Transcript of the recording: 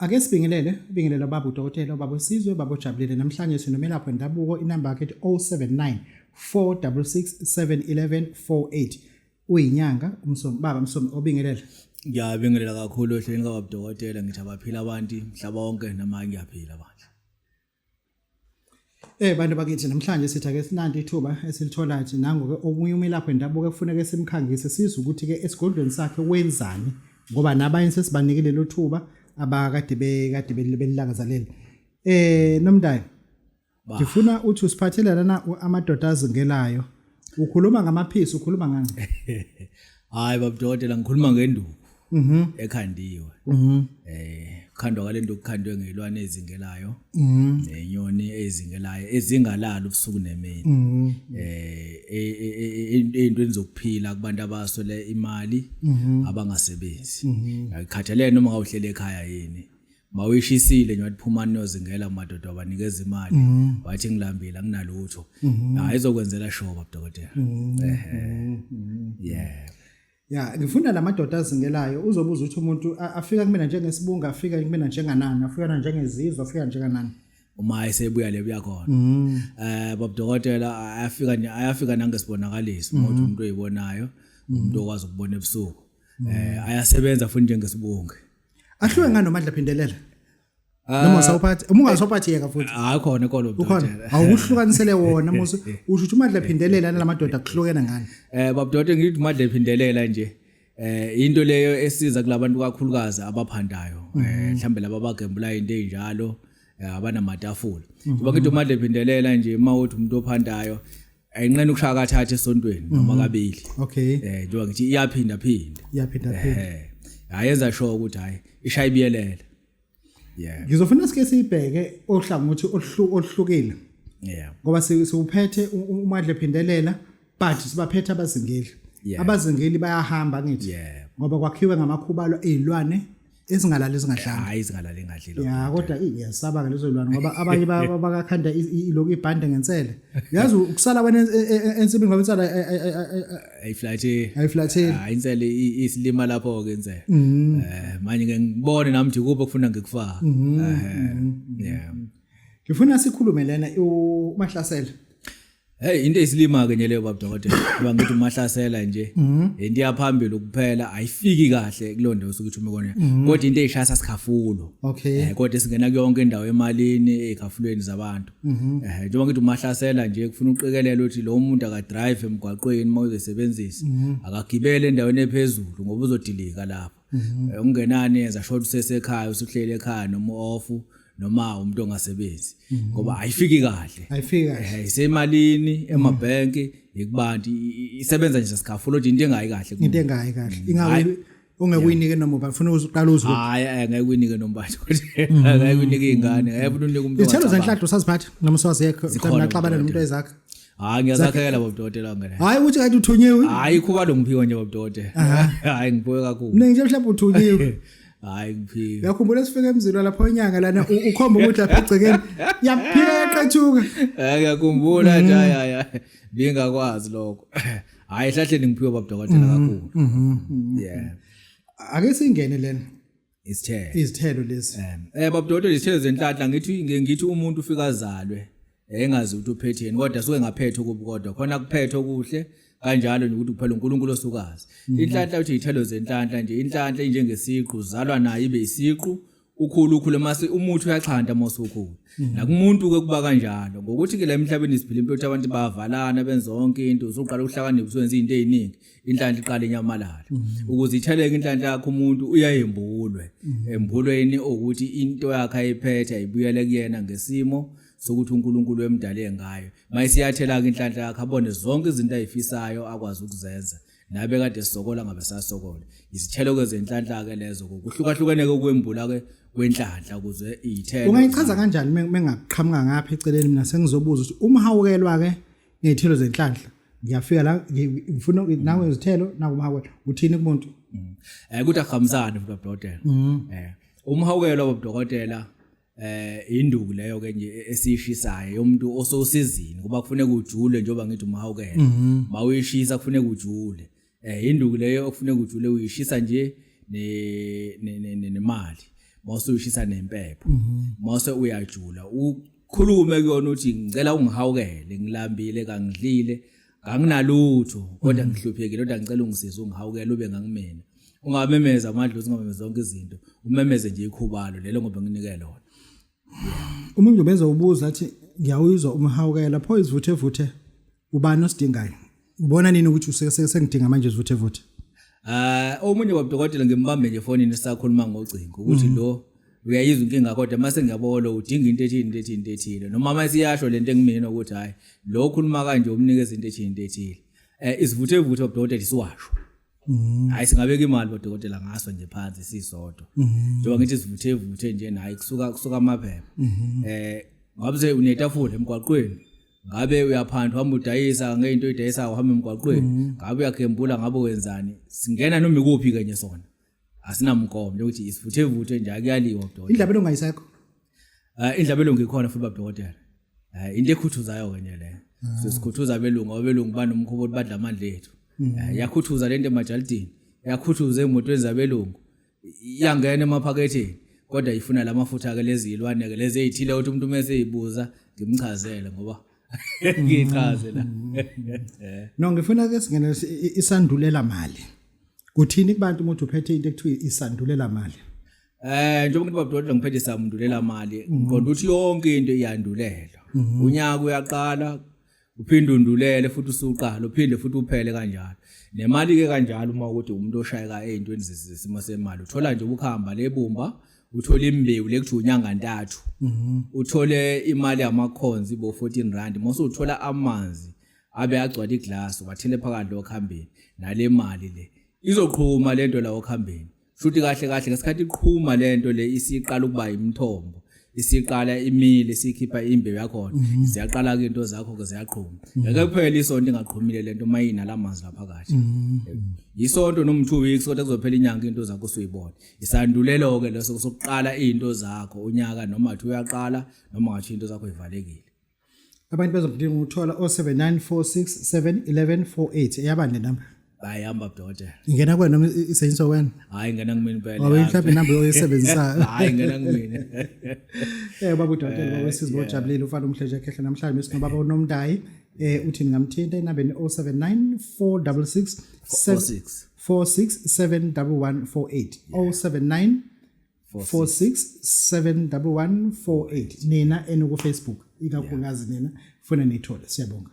Ake sibingelele, ubingelele baba udokotela, ubaba wesizwe, ubaba ojabulile. Namhlanje sinomelaphi wendabuko, inamba yakhe ithi 079 466 711 48. Uyinyanga uMsomi, baba Msomi obingelele. Ngiyabingelela kakhulu ohlelweni kababa udokotela, ngithi abaphila abantu mhlaba wonke nama ngiyaphila bandla. Bantu bakithi namhlanje sithi ake sinandi ithuba esilithola nje nangu ke omunye umelaphi wendabuko ekufuneka simkhangise sizwe ukuthi ke esigodlweni sakhe wenzani ngoba nabanye sesibanikile lelo thuba abakade bekade belilangazalela. Nomndayi ngifuna uthi usiphathele lana amadoda azingelayo. Ukhuluma ngamaphisi ukhuluma ngani? Hayi baba dokotela ngikhuluma ngenduku. Mhm. Ekhandiwe. Mhm. Khandwa kale nduku khandwe ngezilwane ezingelayo. Mhm. Nenyoni ezingelayo ezingalali ubusuku nemini. Mhm. Eyintweni zokuphila kubantu abaswele imali abangasebenzi. Akukhathalele noma ngawuhlele ekhaya yini. Mawuyishisile nje wathi phumani niyozingela madoda wabanikeza imali wathi ngilambile anginalutho. Hayi izokwenzela sure baba dokotela. Ehe. Yeah. Ya, ngifuna lamadoda azingelayo uzobuza ukuthi umuntu afika kumina njengesibunga, afika kumina njenganani, afika njengezizwe, afika njenganani. Uma esebuya lebuya khona. Baba dokotela ayafika nje ayafika nangesibonakaliso umuntu umuntu oyibonayo, umuntu okwazi ukubona ebusuku. Ayasebenza futhi njengesibunga. Ahluke ngani noMandla Phindelela? Noma usawuphathi, uma ungasawuphathi yeka futhi. Hayi khona kolo Ukhona. dokotela. Awukuhlukanisele wona musu usho ukuthi uMandla Phindelela nalamadoda kuhlukene ngani? Baba dokotela ngithi uMandla Phindelela nje into leyo esiza kulabantu kakhulukazi abaphandayo mhlambe laba abagembula into ezinjalo abanamatafula. Ngoba ngithi uMandla Phindelela nje uma uthi umuntu ophandayo ayinqena ukushaya kathathu esontweni noma kabili. Okay. Njengoba ngithi iyaphinda phinda. Iyaphinda phinda. Ayenza sure ukuthi hayi ishaya ibiyelele. Yeah. Ngizofuna sike siyibheke ohlangothi oluhlukile. Yeah. Ngoba siwuphethe uMandla Phindelela but sibaphethe abazingeli. Abazingeli bayahamba ngithi. Yeah. Ngoba kwakhiwe ngamakhubalo ezilwane ezingalali ezingadlanga. Hayi izingalali engadli. Ya kodwa iyasaba ke lezo zilwane ngoba abanye bakakhanda iloku ibhande ngensele. Yazi ukusala wena ensimini ngoba insala Ayiflatheli. Ayiflatheli. Hayi insele isilima lapho ke insele. Manje ke ngibone nami ukuthi kuphi okufuna ngikufaka. Yeah. Ngifuna sikhulume lena uMahlasela. Hey into eyisilima ke nje leyo baba dokotela. Ngoba ngithi uMahlasela nje into yaphambili kuphela ayifiki kahle kulo ndawo osuke uthume kona. Kodwa into eyishaya sasikhafulo. Okay. Kodwa singena kuyonke indawo emalini ezikhafulweni zabantu. Njengoba ngithi uMahlasela nje kufuna uqikelela ukuthi lo muntu akadrive emgwaqweni uma uzosebenzisa akagibele endaweni ephezulu ngoba uzodilika lapho. Ungenani yenza sure usesekhaya usuhleli ekhaya noma off noma umuntu ongasebenzi ngoba ayifiki kahle. Ayifiki kahle. Isemalini emabhenki ikubantu isebenza nje sikhafulo nje into engayi kahle. Into engayi kahle. Ingabe ungeke uyinike noma ubani ufuna uqala uzwe. Hayi ngeke uyinike noma ubani ngeke uyinike izingane ngeke ufuna unike umuntu. Izithelo zenhlanhla usaziphatha noma usazekho mhlawumbe naxabana nomuntu ezakhe. Hayi ngiyazakhela baba dokotela ngene. Hayi ukuthi kade uthunyiwe. Hayi khubalo ngiphiwe nje baba dokotela. Hayi ngiphiwe kakhulu. Mina nje mhlawumbe uthunyiwe. Hayi ngiphiwe. Uyakhumbula sifike emzini lapho inyanga lana ukhomba ukuthi lapha egcekeni yaphika yaqethuka. Ngiyakhumbula nje hayi hayi. Ngingakwazi lokho. Hayi ehlahleni ngiphiwe baba dokotela kakhulu. Yeah. Ake singene lena. Isithelo. Izithelo lezi. Baba dokotela izithelo zenhlanhla ngithi umuntu ufika azalwe engazi ukuthi uphetheni kodwa suke ngaphethe okubi kodwa khona kuphethe okuhle kanjalo nje ukuthi kuphela uNkulunkulu osukazi. Inhlanhla uthi izithelo zenhlanhla nje inhlanhla injengesiqu zalwa nayo ibe isiqu ukhulu ukhulu mase umuthi uyaxhanta mase ukhulu. Nakumuntu ke kuba kanjalo ngokuthi ke la emhlabeni siphila impilo ukuthi abantu bayavalana benza yonke into usuqala ukuhlakanipha usuwenza izinto eziningi inhlanhla iqala inyamalala. Ukuze itheleke inhlanhla yakho umuntu uyayembulwe. Embulweni ukuthi into yakhe ayiphethe ayibuyele kuyena ngesimo sokuthi uNkulunkulu emdale ngayo. Mayisiyathela ke inhlanhla yakhe abone zonke izinto ayifisayo akwazi ukuzenza. Nabe kade sisokola ngabe sasokola. Izithelo ke zenhlanhla ke lezo kuhlukahlukene ke ukwembula ke kwenhlanhla ukuze izithelo. Ungayichaza kanjani mengaqhamuka ngapha eceleni mina sengizobuza ukuthi umhawukelwa ke ngezithelo zenhlanhla ngiyafika la ngifuna nawe izithelo naku umhawukelwa uthini kumuntu? Ukuthi akuhambisane futhi dokotela. Umhawukelwa baba dokotela induku leyo ke nje esiyishisayo yomuntu ososizini kuba kufuneka ujule njengoba ngithi umhawukela mawuyishisa kufuneka ujule induku leyo okufuneka ujule uyishisa nje nemali. Mawusuyishisa nempepho, mawuse uyajula, ukhulume kuyona uthi ngicela ungihawukele, ngilambile, kangidlile, kanginalutho, kodwa ngihluphekile, kodwa ngicela ungisize, ungihawukele, ube ngangimina. Ungamemeza amadlozi, ungamemeza zonke izinto, umemeze nje ikhubalo lelo ngoba nginike lona. Umuntu ubeze ubuza athi ngiyawuzwa umhawukela, pho izivuthe vuthe ubani osidingayo? Ubona nini ukuthi sengidinga manje izivuthe vuthe? Omunye wabudokotela ngimbambe nje efonini sisakhuluma ngocingo ukuthi lo uyayizwa inkinga, kodwa mase ngiyabona lo udinga into ethile, into ethile, into ethile, noma mase iyasho lento engimina ukuthi hayi lo khuluma kanje umnikeza into ethile, into ethile. Isivuthe vuthe wabudokotela isiwasho. Hayi, singabeka imali bodokotela ngaso nje phansi sisodwa. Njengoba ngithi sivuthe vuthe nje nayi kusuka amaphepha. Ngabe se unetafula emgwaqweni, ngabe uyaphanda uhamba udayisa ngento oyidayisayo uhamba emgwaqweni, ngabe uyagembula, ngabe wenzani, singena noma ikuphi ke nje sona. Asinamgomo nje ukuthi isivuthe vuthe nje akuyaliwa dokotela. Indlabelo ungayisekho? Indlabelo ngikhona futhi babudokotela. Into ekhuthuzayo ke nje le. So sikhuthuza abelungu, abelungu banomkhuba ukuthi badla amandla ethu. Yakhuthuza lento emajalidini, yakhuthuza emotweni zabelungu, iyangena emaphaketheni, kodwa ifuna lamafutha ke lezi zilwane ke lezi ezithile ukuthi umuntu mase ezibuza ngimchazele ngoba ngichaze la. No, ngifuna ke singene isandulela mali. Kuthini kubantu umuntu uphethe into ekuthiwa isandulela mali? Njengoba ngithi babudokotela ngiphethe isandulela mali, ngiqonda ukuthi yonke into iyandulelwa. Unyaka uyaqala, uphinde undulele futhi usuqala, uphinde futhi uphele kanjalo. Nemali ke kanjalo, uma ukuthi umuntu oshayeka ezintweni zesimo semali, uthola nje ukuhamba lebumba, uthola imbewu lekuthiwa unyanga ntathu, uthole imali yamakhonzi bo 14 rand, mase uthola amanzi abe agcwala iglass, wathele phakathi lokhambeni nale mali le izoqhuma lento la okhambeni. Shuthi kahle kahle ngesikhathi iqhuma lento le isiqala ukuba imithombo, isiqala imile, isikhipha imbewu yakhona, ziyaqala ke into zakho ke ziyaqhuma. Ngeke kuphele isonto ingaqhumile lento uma inalamanzi lapha kahle. Isonto noma 2 weeks, kodwa kuzophela inyanga into zakho usuyibona. Isandulelo ke leso sokuqala izinto zakho unyaka, noma athi uyaqala noma ngathi into zakho ivalekile. Abantu bezodinga ukuthola 0794671148, eyabani le number? Bayihamba dokotela. Ingena kuwena noma isetshenziswa wena? Hayi, ngena kumina impela. Wabe mhlawumbe inamba oyisebenzisayo. Hayi, ngena kumina. Baba udokotela, baba wesizwe ojabulile, ufana umhleje ekhehla namhlanje sinobaba uNomndayi. Uthi ningamthinta enambeni 079 466 46 4671148, 079 4671148. Nina enu ku Facebook ikakhulukazi nina funa nithole. Siyabonga.